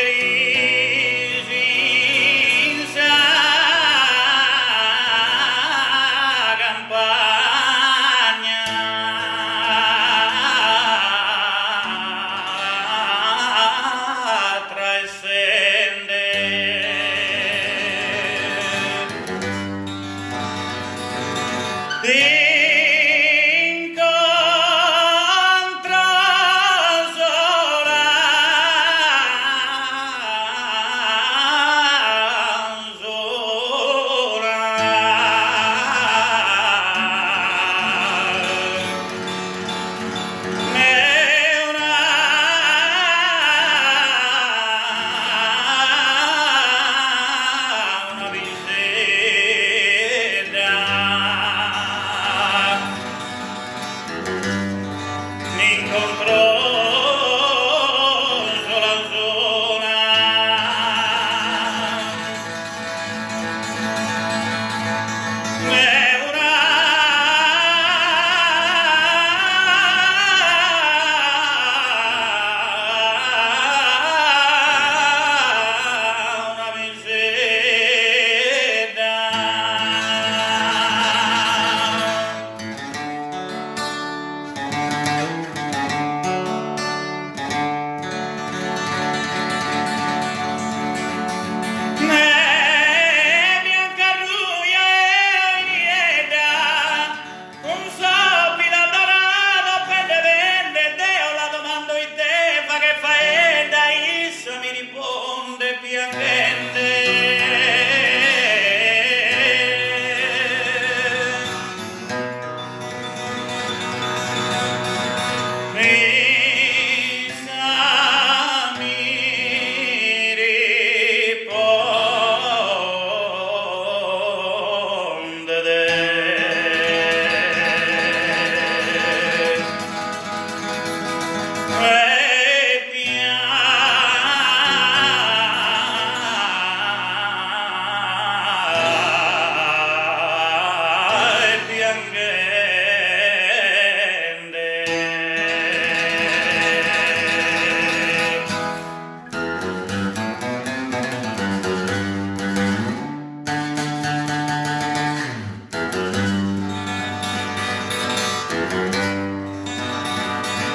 Eris in sa campagna traessende. Incontro sola sola Ne una una pisedda M'incontro sola sola Ne una una pisedda. Ne bianca ruja e niedda, cun s'opila dorada pende pende, deo la domando ite faghet faedda, issa mi rispondet pianghende. Issa mi rispondet. E pianghende.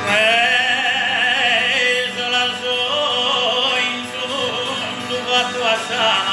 E sola so in su mundu fattu a sa